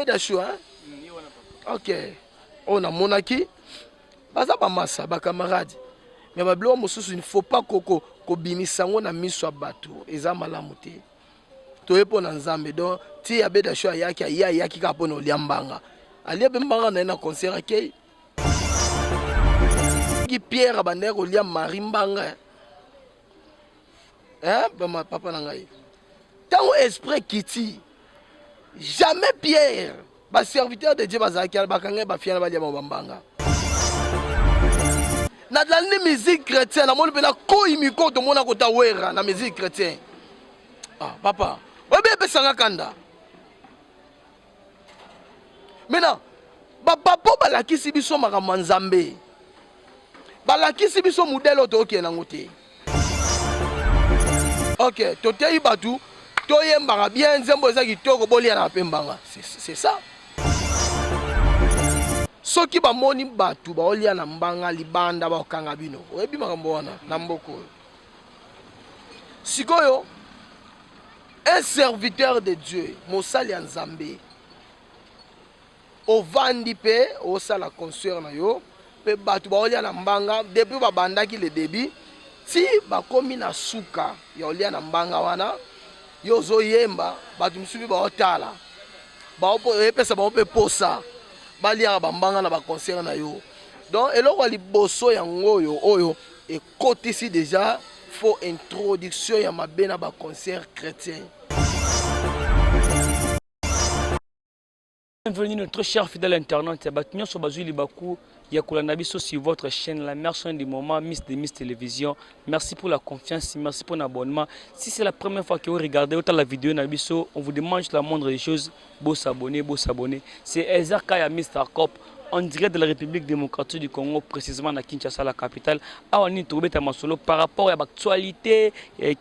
Abeda Show, hein? Ok. Oyo namonaki baza bamasa bacamarade, mais babiloko mosusu il ne faut pas koko kobimisa yango na miso ya bato, eza malamu te. Toye mpo na Nzambe. Donc ti Abeda Show ayaki, aye ayaki kaka mpo na olia mbanga, alia mpe mbanga na ye na concert akei. Pierre abandaki kolia Marie mbanga, eh, papa na ngai. Ntango esprit kiti, jamais Pierre, baserviteur de Dieu bazalaki, bakanga bafiana, balia bango bambanga. Nalandi musique chrétien, namoni mpe nakoyi miko, tomona kota Wera na musique chrétien. Ah, papa, oyebi epesanga kanda. Maintenant, bapapa balakisi biso makambo ya Nzambe, balakisi biso modèle oyo tookende yango te. Ok, toteyi bato, toyembaka bien, nzembo eza kitoko, bolianaka mpe mbanga, c'est ça. Soki bamoni bato baolia na mbanga libanda, bakokanga bino. Oyebi makambo wana na mboka oyo. Sikoyo, un serviteur de Dieu, mosali ya Nzambe, ovandi mpe osala concert na yo, mpe bato baolia na mbanga depuis babandaki le début ti bakomi na suka ya olia na mbanga wana. Yo ozoyemba, bato mosusu mpe baotala, epesa bango mpe posa baliaka bambanga na baconcert na yo. Donc eloko ya liboso yango oyo, oyo ekotisi déjà faux introduction ya mabe na baconcert chrétien. Bienvenue, notre cher fidèle internaute. Bato nyonso bazwi libaku ya kolanda biso sur votre chaîne, la meilleure chaîne du moment, Miss de Miss Télévision. Merci pour la confiance, merci pour l'abonnement. Si c'est la première fois que vous regardez autant la vidéo na biso, on vous demande juste la moindre des choses, beau s'abonner, beau s'abonner. C'est Ezer Kaya, Mr. Cop, en direct de la République démocratique du Congo, précisément à Kinshasa, la capitale. Awa nini tobeta masolo par rapport à l'actualité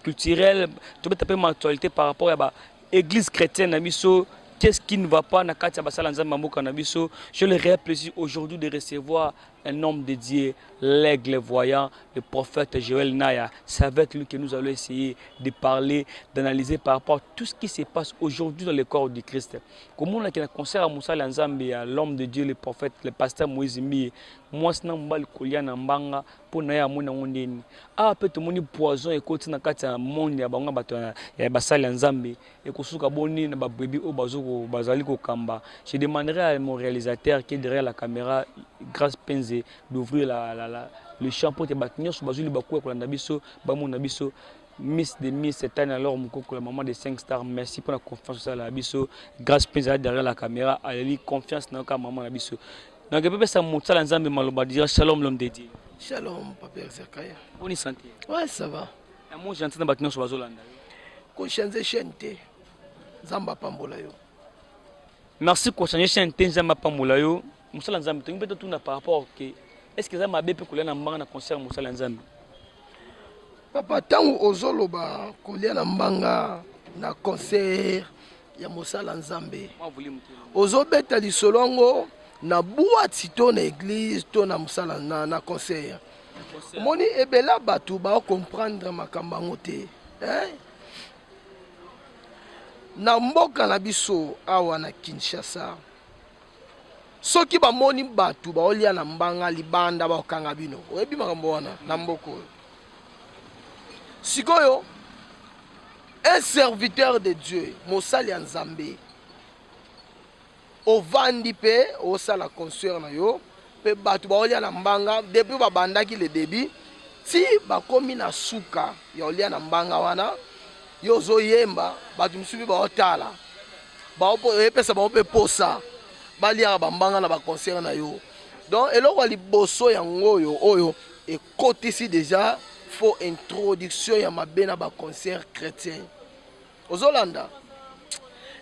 culturelle, tobeta pe actualité par rapport à ba église chrétienne na biso. Qu'est-ce qui ne va pas na kati ya basala Nzambe mboka na biso? J'ai le réel plaisir aujourd'hui de recevoir un homme dédié, l'aigle voyant, le prophète Joël Naya. C'est avec lui que nous allons essayer de parler, d'analyser par rapport à tout ce qui se passe aujourd'hui dans le corps du Christ. Comment on a un concert à mosali Nzambe, l'homme de Dieu, le prophète, le pasteur Moïse Mbiye, mwasi na mobali kolia na mbanga, mpo na ye amoni yango ndeni. Awa mpe tomoni poison ekoti na kati ya monde ya bango, bato ya basali ya Nzambe. Ekosuka boni na babrebis oyo bazali kokamba? Je demanderai à mon réalisateur qui est derrière la caméra, Grâce Penze, d'ouvrir le champ po te bato nyonso bazwi libaku ya kolanda biso, bamona biso. Miss de Miss Tania alors Mokoko, la maman de 5 stars, merci pour la confiance osala ya biso. Grâce Penze derrière la caméra aleli confiance na yoka mama na biso. Donc epepesa mosala Nzambe maloba dira. Shalom, l'homme de Dieu. Shalom, papa Zakaya. Boni santé? Ouais, ça va. Yango gentil na bato nyonso bazolanda yo. Kochange chaîne te, Nzambe apambola yo. Merci. Kochange chaîne te, Nzambe apambola yo. Mosala Nzambe, tolingi mpe totuna par rapport ke est ce que eza mabe mpe kolia na mbanga na concert mosala Nzambe? Papa, ntango ozoloba kolia na mbanga na concert ya mosala Nzambe, ozobeta lisolo yango na boîte to na église to na mosala na concert? Omoni, ebele bato baocomprendre makambo yango te, eh? Na mboka na biso awa na Kinshasa, soki bamoni bato baolia na mbanga libanda, bakokanga bino. Oyebi makambo wana na mboka oyo. Sikoyo, un serviteur de Dieu, mosali ya Nzambe, ovandi mpe osala concert na yo, mpe bato baolia na mbanga depuis babandaki le début ti bakomi na suka ya olia na mbanga wana. Yo ozoyemba, bato mosusu mpe baotala, epesa bango mpe posa baliaka bambanga na baconcert na yo. Donc eloko ya liboso yango oyo, oyo ekotisi déjà faux introduction ya mabe na baconcert chrétien. Ozolanda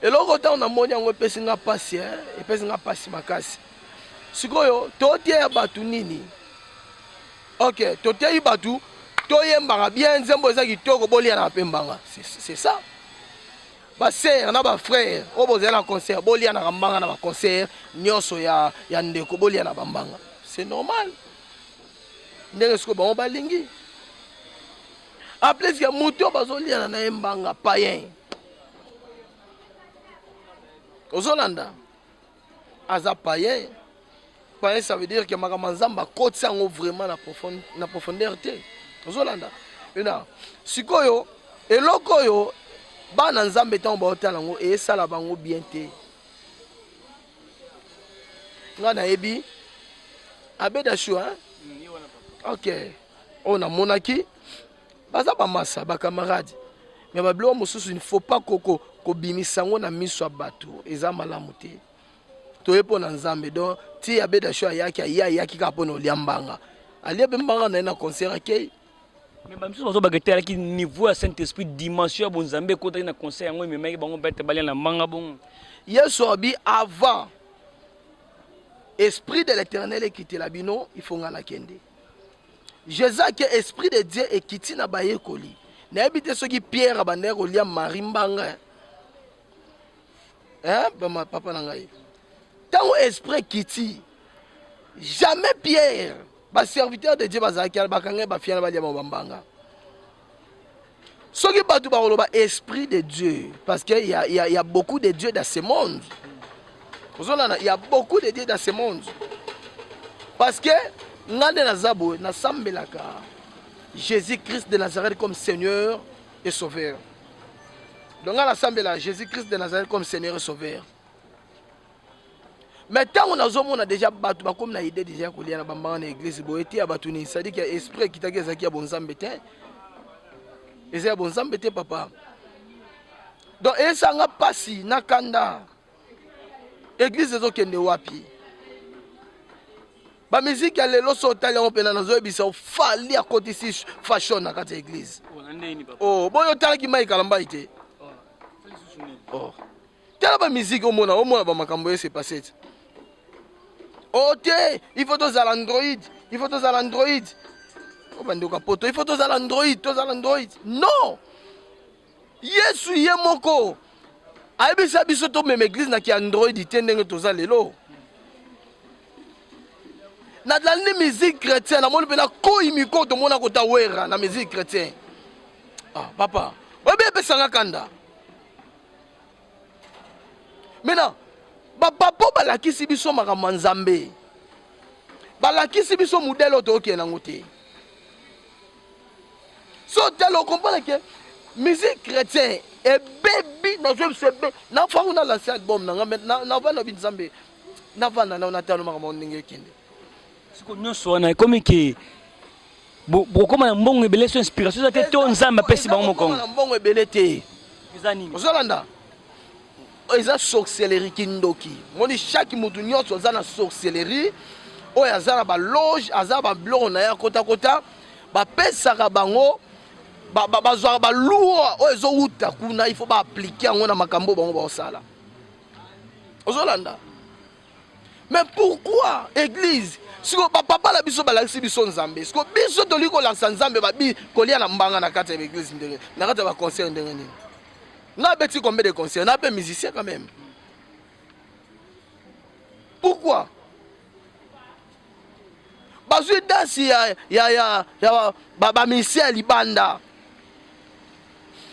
eloko, ntango namoni yango epesi nga mpasi, epesi nga mpasi makasi. Sikoyo toteya bato nini? Ok, toteyi bato, toyembaka bien, nzembo eza kitoko, bolianaka mpe mbanga, c'est ça. Basœur na bafrère oyo bozali na concert, bolianaka mbanga na baconcert nyonso ya ndeko, bolia na bambanga, c'est normal. Ndenge sikoyo bango balingi, en plus ya moto oyo bazoliana na ye mbanga, payen. Ozolanda? Aza païen. Païen, ça veut dire que makambo ya Nzambe akotisi yango vraiment na profondeur te. Ozolanda ena sikoyo eloko oyo bana Nzambe ntango baotala yango esala bango bien te. Nga nayebi Abedashu, hein? Ok, oyo namonaki baza bamasa, bacamarade, mais babiloko mosusu il ne faut pas kobimisa yango na miso ya bato, eza malamu te. Toye mpo na Nzambe. Donc ti Abedashu ayaki, aye ayaki kaka mpo na olia mbanga, alia mpe mbanga na ye na concert, akei. Mais bamisusu bazobaka ete alaki niveau ya Saint Esprit, dimension ya bonzambe ekotaki na concert yango, ememaki bango mpe ete balia na mbanga bongo. Yesu abi avant esprit de l'Éternel ekitela bino, il faut nga nakende. Jésus ake, esprit de Dieu ekiti na bayekoli. Nayebi te soki Pierre abandaki kolia Marie mbanga, hein, bama papa na ngai. Ntango esprit ekiti, jamais Pierre, baserviteur de Dieu bazalaki bakanga bafiana balia bango bambanga. Soki bato bakoloba esprit de Dieu, parce que y a beaucoup de dieux dans ce monde. Ozolanda, y a beaucoup de dieux dans ce monde, parce que nga nde naza boye, nasambelaka Jésus Christ de Nazareth comme Seigneur et Sauveur. Donc nga nasambelaka Jésus Christ de Nazareth comme Seigneur et Sauveur, mais ntango nazomona déjà bato bakomi na idée déjà ya kolia na bambanga na église boye te, ya bato nini? C'est-à-dire que esprit ekitaki ezalaki ya bonzambe te, eza ya bonzambe te, papa. Donc esanga mpasi na kanda. Église ezokende wapi? Bamiziki ya lelo, so otali yango mpena, nazoyebisa, Fally akotisi fashion na kati ya église. Oh, boyo otalaki mai kalambai te. Oh. Tala bamiziki, omona, omona bamakambo ese passe te. O te, il faut tozala android, il faut tozala android. O bandeko poto, il faut tozala android, tozala android. Non, Yesu ye moko ayebisa biso tomema église na ki android te ndenge toza lelo. Nalandi musique chrétien, namoni mpena koi miko tomona kota Wera na musique chrétien. Ah, papa, oyebi epesanga kanda. Maintenant bapapa balakisi biso makambo ya Nzambe, balakisi biso modèle oyo tookende yango te. So otala, ocomprendre que musique chrétien ebebi. Nazwi biso ebe nafango na lance album na nga, navanda bi Nzambe, navanda nao, natala makambo ndenge ekende. Siko nyonso wana ekomi ke bokóma na mbongo ebele, so inspiration eza te to Nzambe apesi bango mokongo? Na mbongo ebele te. Eza nini? Ozolanda, eza sorcellerie, kindoki. Moni chaque motu nyonso aza na sorcellerie oyo aza na baloge, aza babiloko na ye akotakota, bapesaka bango, bazwaka baluwa oyo ezowuta kuna, il faut baappliquer yango na makambo bango baosala. Ozolanda? Mais pourquoi église siko bapapa na biso balakisi biso Nzambe, siko biso tolingi kolakisa Nzambe babi kolia na mbanga na kati ya baeglise, ndenge na kati ya baconcert, ndenge nini? Nga abeti combien de concert na mpe musicien quand même. Pourquoi bazwi danse ya bamusicien ya libanda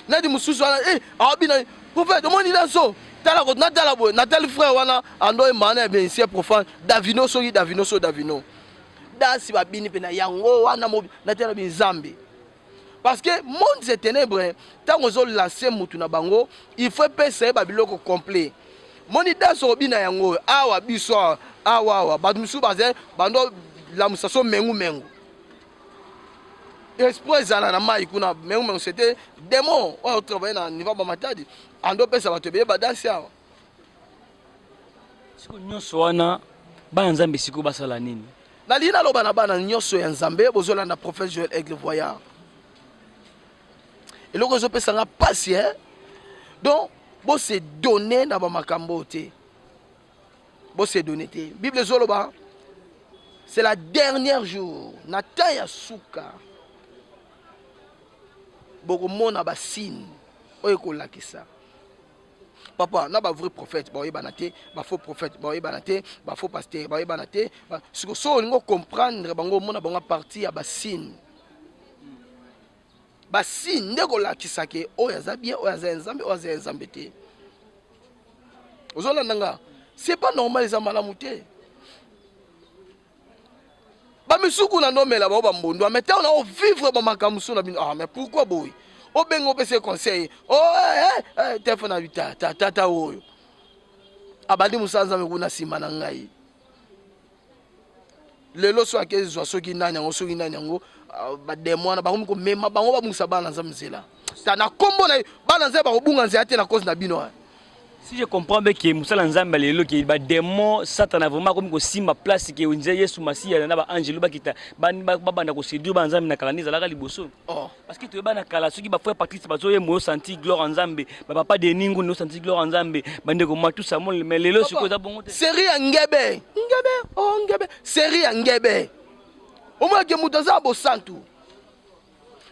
nadi mosusu wana? Eh, awabina prophète, omoni danse, tala, natala boye, natali frère wana ando emana ya musicien profane Davino, soki Davino, so Davino danse babini mpe na yango wana, natala binzambe, parce que monde ya ténèbre, ntango ozolance mutu na bango, il faut epesa ye babiloko complet. Moni danse okobina yango awa, biso awa awa, bato mosusu baza bando lamusa so mengu mengu, esprit ezala na mai kuna. Mengu mengu, c'était démon oyo otravaille na niveau bamatadi, ando opesa bato ebele badanse awa. Siko nyonso wana, bana Nzambe sikoyo basala nini? Nalingi naloba na bana nyonso ya Nzambe, bozolanda prophète Joel Aigle Voyard. Eloko ezopesanga mpasi, eh? Donc bose donner na bamakambo oyo te, bose donner te. Bible ezoloba c'est la dernière jour, na temps ya suka, bokomona basigne oyo ekolakisa, papa, na bavrai prophète baoyebana te, bafaux prophète baoyebana te, bafaux pasteur baoyebana te. Siko so olingi ocomprendre bango, omona bango partir ya basigne. Basigne nde kolakisa ke oyo aza bien, oyo aza ya Nzambe, oyo aza ya Nzambe te. Ozolanda nga? C'est pas normal, eza malamu te. Bamisuku na ndomela bao bambondwa, mais ntango na ovivre bamakambo mosusu na bino, ah mais pourquoi boye? Obenga opesa conseil, oh, eh, eh, eh, telefone na tata tata oyo abandi mosala Nzambe kuna nsima na ngai. Lelo so akezwa soki nani yango, soki nani yango, ah, bademo wana bakomi komema bango, babungisa bana Nzambe nzela. Ta na kombo na bana Nzambe bakobunga nzela te na cause na bino. Si je comprends bien que mosala Nzambe lelo ke ba démon Satan vraiment akomi kosimba place ke nze Yesu Masiya na ba angelo bakita babanda koséduire ba Nzambe na kala nde ezalaka liboso. Oh. Parce que toyeba na kala soki ba frère Patrice bazoyemba oyo senti gloire ya Nzambe, ba papa Denis Nguni oyo senti gloire ya Nzambe, bandeko Matu Samuel, mais lelo sikoyo eza bongo te. Série ya ngebe, ngebe, oh ngebe, série ya ngebe. Omonake moto aza bosantu.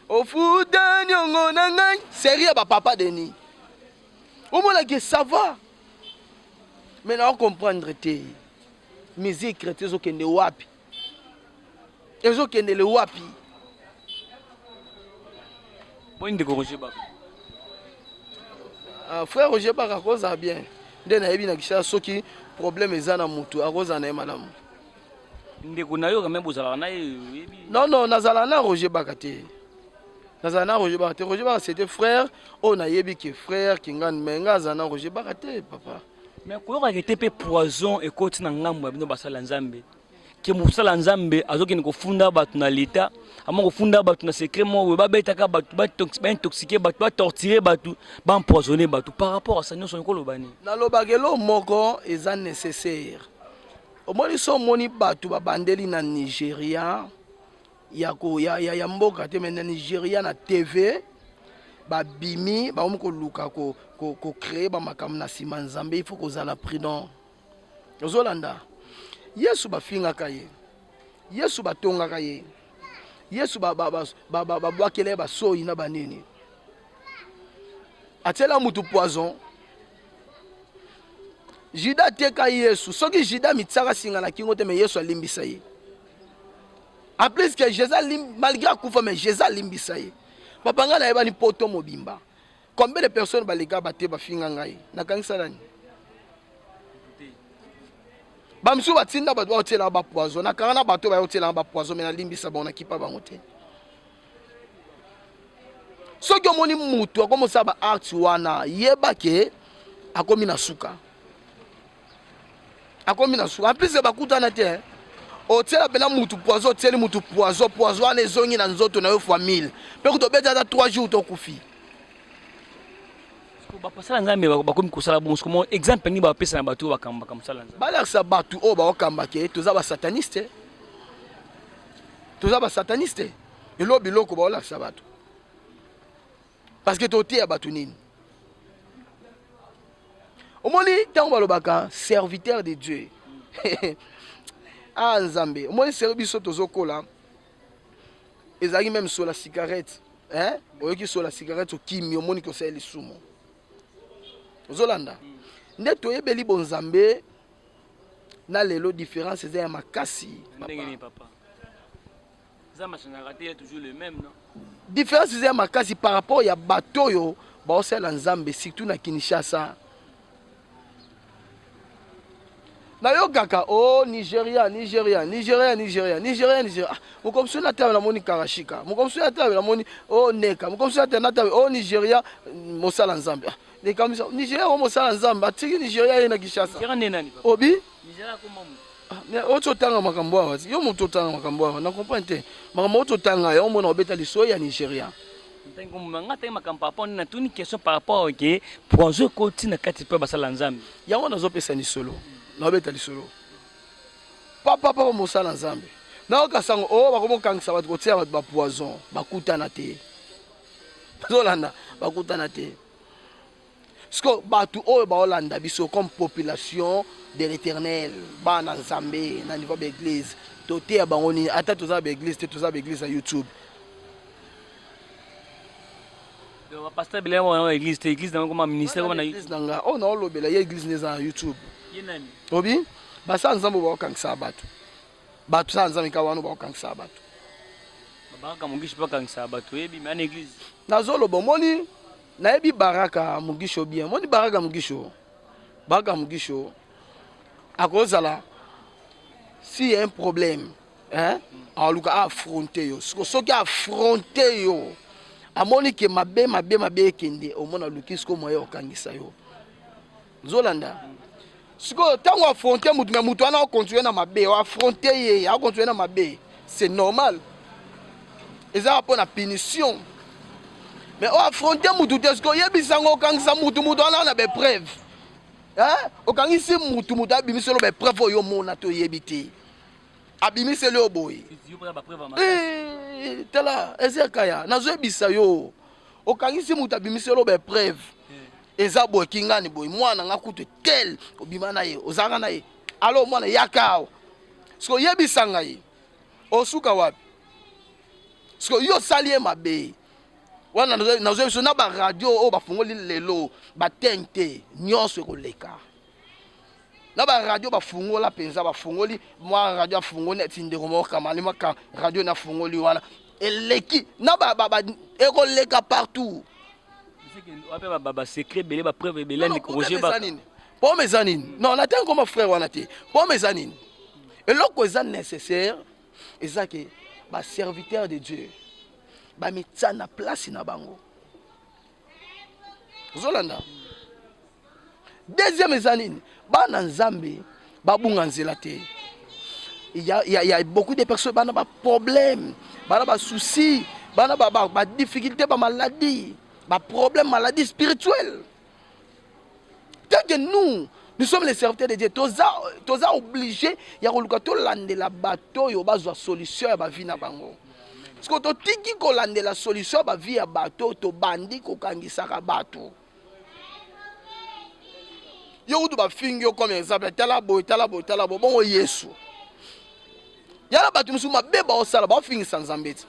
Ofuta niongo na ngai, série ya ba papa Denis. Omonake ça va. Mais na comprendre te. Musique chrétienne ezokende wapi? Ezokendele wapi? Boni ndeko Roger Baka? Ah, frère Roger Baka akozala bien. Nde nayebi na Kinshasa soki problème eza na mutu akozala na ye malamu. Ndeko na yo quand même bozalaka na ye oyebi? Non, non, nazala na Roger Baka te. Nazala na Roger Baka te. Roger Baka c'était frère oyo nayebi ke frère Kingani, mais nga azala na Roger Baka te papa. Mais koyokaka te mpe poison ekoti na ngambo ya bino basala Nzambe. Ke mosala Nzambe azokende kofunda bato na leta, ama kofunda bato na secret moko boye, babetaka bato, baintoxiquer bato, batorturer bato, baempoisonner bato. Par rapport à ça nyonso okoloba nini? Nalobaka eloko moko eza nécessaire. Omoni so omoni bato babandeli na Nigeria ya, ko, ya, ya, ya mboka te, mais na Nigeria na TV babimi bakomi koluka ko, ko, ko créer bamakambo na nsima Nzambe. Il faut kozala prudent. Ozolanda Yesu bafingaka ye, Yesu batongaka ye, Yesu babwakela ye basoyi na banini, atiela mutu poison. Judas ateka Yesu. Soki Judas mitiaka singa na kingo te, mais Yesu alimbisa ye. En plus que Jésus malgré akufa, mais Jésus alimbisa ye. Papa ngai nayebani poto mobimba. Combien de personnes baleka bate bafinga ngai? Nakangisa nani? Bamisusu batinda bato baotielaka ba poison. Nakanga na bato baotielaka ba poison, mais nalimbisa bango, nakipa bango te. Soki omoni mutu akomosala ba acte wana, yeba ke akomi na suka. Akomi na suka. En plus bakutana te. Otiela pena mutu poison, otieli mutu poison, poison wana ezongi na nzoto na yo fois 1000. Pe kutobeta ata 3 jours tokufi. Basala Nzambe bakomi kosala bongo. Sikomo exemple nini bapesa na bato oyo bakambaka mosala Nzambe? Balakisa bato oyo baokamba ke toza basataniste. Toza basataniste. Elo biloko baolakisa bato. Parce que toteya bato nini? Omoni ntango balobaka serviteur de Dieu. Ah Nzambe, omoni seri biso tozokola. Ezalaki même sur la cigarette. Hein? Oyoki sur la cigarette okimi, omoni kosala lisumu. Ozolanda? Nde toyebeli bonzambe na lelo différence eza ya makasi. Ndenge nini papa? Nzambe achangeaka te, toujours le même, non? Différence eza ya makasi par rapport ya bato oyo baosala Nzambe surtout na Kinshasa. Nayokaka oh Nigeria, Nigeria, Nigeria, Nigeria, Nigeria, Nigeria. Ah, mokomsu na tala namoni Karashika. Mokomsu na tala namoni oh Neka. Mokomsu na tala na oh Nigeria mosala Nzambe. Ah, Nikamisa Nigeria o mosala Nzambe. Atiki Nigeria ye na Kinshasa. Nigeria nde nani papa? Obi? Nigeria akoma moto. Ah, mais oyo totanga makambo awa, yo moto otanga makambo awa, na comprendre te. Makambo oyo totanga yo omona obeta liso ya Nigeria. Ntango nga tangi makambo par rapport na tuni question par rapport ke poison ekoti na kati mpe basala Nzambe. Yango nazopesa lisolo, naobeta lisolo. Papa papa mosala Nzambe. Nayoka sango oh bakomokangisa bato kotia bato ba poison, bakutana te. Bazolanda, bakutana te. Siko bato oyo baolanda biso comme population de l'éternel, bana Nzambe na niveau ba église, toteya bango nini? Ata toza ba église te, toza ba église ya YouTube. Donc, pasteur Belema wana église te, église na comme ministère comme na église na nga. Oh na olobela ye église neza na YouTube. Ye nani? Obi? Basala Nzambe baokangisa bato. Bato sala Nzambe ka wana baokangisa bato. Baraka Mugisho bakangisa bato yebi mais na église. Nazoloba omoni nayebi Baraka Mugisho bien. Omoni Baraka Mugisho. Baraka Mugisho. Akozala si y a un problème, hein, aluka affronte yo. Soki affronte yo, amoni ke mabe mabe mabe ekende, omona aluki sikoyo moyen okangisa yo. Ozolanda sikoyo, ntango affronte mutu, me mutu wana akontinue na mabe, oaffronte ye, akontinue na mabe, c'est normal, ezaka mpo na punition. Mais oaffronte mutu te, sikoyo oyebisa yango, okangisa mutu, mutu wana na bapreuve, okangisi mutu, mutu abimiseli yo bapreuve oyo omona te, oyebi te, abimiseli yo boye. Tala, ezekaya, nazoyebisa yo, okangisi mutu, abimiseli yo bapreuve, eza boye, kingani boye, mwana nga kutu tel obima na ye, ozalaka na ye, alo mwana yaka awa, siko oyebisa ngai, osuka wapi? Siko yo osali ye mabe wana. Nazoyebi biso na baradio oyo bafungoli lelo, bateng te, nyonso ekoleka na baradio. Bafungola mpenza, bafungoli mwa radio, afungoli neti ndeko moko kamali maka radio nafungoli wana, eleki na ekoleka partout. Basecret ebele, bapreuve ebele, ndeko Roger. Pome eza nini? Non, natangi koma frère wana te. Pome eza nini? Eloko eza nécessaire eza ke baserviteur de Dieu bamitia na place na bango. Ozolanda? Deuxième eza nini? Bana Nzambe babunga nzela te. Il y a beaucoup de personnes bana baproblème, bana basouci, bana badifficulté, bamaladie, baproblème, maladie spirituelle. Tant que nous, nous sommes les serviteurs de Dieu, toza, toza obligé ya koluka tolandela bato oyo bazwa solution ya bavie na bango. Parce que totiki kolandela solution ya bavie ya bato, tobandi kokangisaka bato. Yo kutu bafingi yo comme exemple, tala boye, tala boye, tala boye, bongo Yesu yala bato mosusu mabe baosala, baofingisa Nzambe te.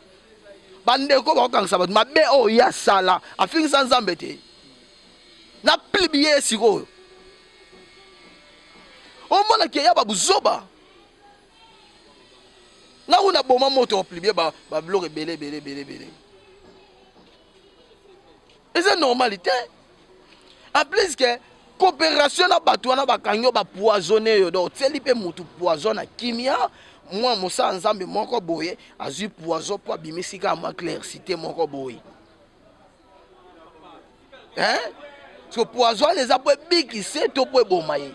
Bandeko bakokangisa bato mabe oyo ye asala, afingisa Nzambe te na plibi ye. Sikoyo omonaki eya babuzoba nga kuna, boma moto, oplibie babiloko ebele ebele ebele ebele, eza normal te. En plus ke coopération na bato wana bakangi yo, bapoisonne yo, donc otieli mpe motu poison na kimia. Mwa mosala Nzambe moko boye azwi poison mpo abimisi kaka mwa clarcité moko boye, hein? So poison wana eza mpo ebikise to mpo eboma ye?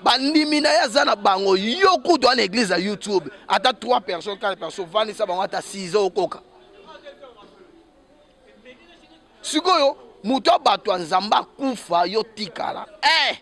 Bandimi na ye aza na bango. Yo kutu wana église ya YouTube, ata 3 personnes, 4 personnes, vandisa bango ata 6 ans, okoka sikoyo moto ya bato ya Nzambe akufa, yo tikala, eh!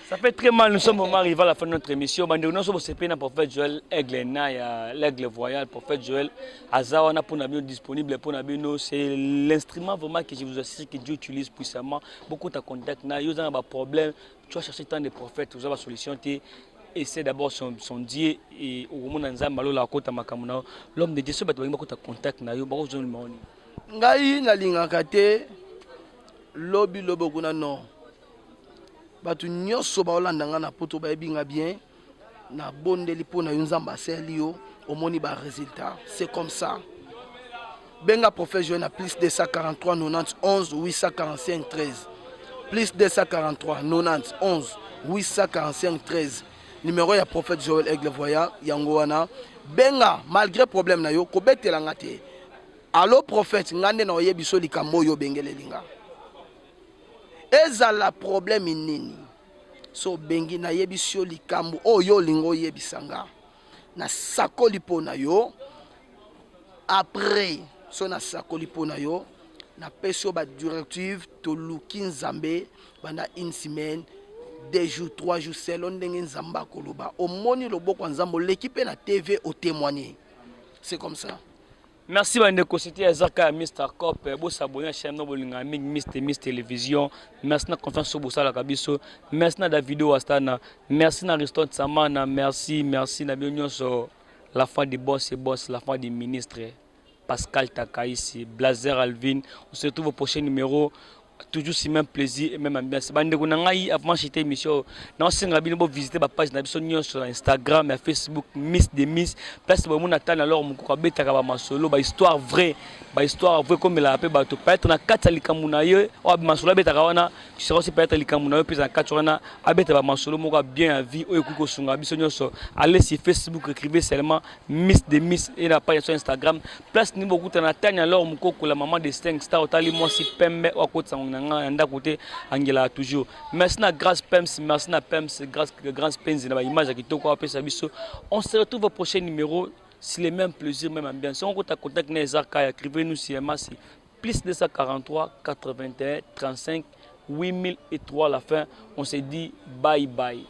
Ça fait très mal, nous sommes vraiment arrivés à la fin de notre émission. Bande nous sommes au prophète Joël Aigle Naya, l'Aigle Voyal, prophète Joël Azawana pour nous disponible pour nous. C'est l'instrument vraiment que je vous assure que Dieu utilise puissamment. Beaucoup de contacts, na yo un problème, tu vas chercher tant de prophètes, vous avez la solution. Essaie d'abord son Dieu et au moment Nzambe alola akota makambo na l'homme de Dieu. So bato balingi bakota contact na yo, bakozwa numéro nini? Ngai nalingaka te lobi lobi kuna, non. Bato nyonso baolanda ngai na Poto bayebi nga bien. Nabondeli mpo na yo, Nzambe asali yo, omoni barésultat, c'est comme ça. Benga prophète Joël na plus 243 90 11 845 13, plus 243 90 11 845 13. Numéro ya prophète Joël Aigle Voyant yango wana. Benga, malgré problème na yo, kobetela nga te: "Allo prophète." Nga nde na oyebi so likambo oyo obengeleli nga ezala problème nini. So obengi, nayebisi yo likambo oyo olingi oyebisa nga, nasakoli mpo na yo. Après so nasakoli mpo na yo, napesi yo badirective, toluki Nzambe banda une semaine, 2 jours, 3 jours, selon ndenge Nzambe akoloba. Omoni loboko ya Nzambe, oleki mpe na TV, otémoigne, c'est comme ça. Merci bandeko, c'était Azaka ya Mr Cop. Bosabonner na chaîne no bolinga mingi, Mr Miss Télévision. Merci na confiance oyo bosalaka biso. Merci na Davido Wastana, merci na Riston Samana, merci, merci na bino nyonso. La foi du boss et boss, la foi du ministre Pascal Takaisi, Blazer Alvin. On se retrouve au prochain numéro. Toujours si même plaisir et même ambiance. Bandeko na ngai, avant chite émission, naosenga bino bovisite bapage na biso nyonso na Instagram ya Facebook, Miss de Miss Place. Bomona tani alors mokoko abetaka bamasolo, bahistoire vrai, bahistoire vrai komelaka mpe bato. Peut-être na kati ya likambo na ye oyo masolo abetaka wana sera aussi, peut-être likambo na yo mpe na kati wana abeta bamasolo moko ya bien ya vie oyo ekoki kosunga biso nyonso. Allez sur Facebook, écrivez seulement Miss de Miss et na page sur Instagram place nini bokutana tani alors mokoko, la maman de 5 star. Otali mwasi pembe oyo akotisa na ngai na ndako te, angelaka toujours. Merci na Grâce Pems, merci na Pems Grâce, Grâce Penzi na baimage ya kitoko apesa biso. On se retrouve au prochain numéro, c'est le même plaisir, même ambiance. On kota contact na eza kaya, écrivez-nous sur MAC +243 81 35 8003 la fin. On se dit bye bye.